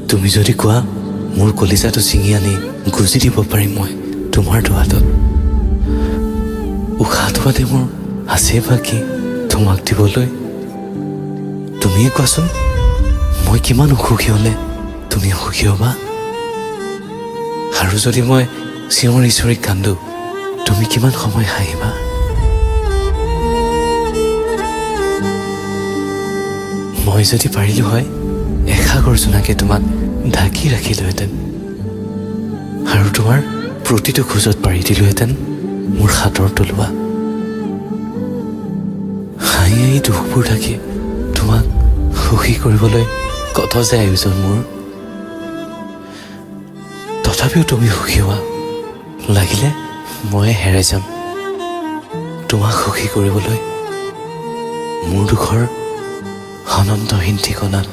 তুমি যদি কোৱা, মোৰ কলিজাটো ছিঙি আনি গুজি দিব পাৰিম মই তোমাৰ দুহাতত। উশাহটো বাদে মোৰ আছে বা কি তোমাক দিবলৈ? তুমিয়ে কোৱাচোন, মই কিমান অসুখী হ'লে তুমি সুখী হ'বা? আৰু যদি মই চিঞৰি চিঞৰি কান্দো, তুমি কিমান সময় হাঁহিবা? মই যদি পাৰিলো হয়, এসাগৰ জোনাকে তোমাক ঢাকি ৰাখিলোহেঁতেন আৰু তোমাৰ প্ৰতিটো খোজত পাৰি দিলোহেঁতেন মোৰ হাতৰ তলুৱা। হাঁহি হাঁহি দুখবোৰ ঢাকি তোমাক সুখী কৰিবলৈ কত যে আয়োজন মোৰ, তথাপিও তুমি সুখী হোৱা লাগিলে ময়ে হেৰাই যাম তোমাক সুখী কৰিবলৈ মোৰ দুখৰ অনন্তহীন ঠিকনাত।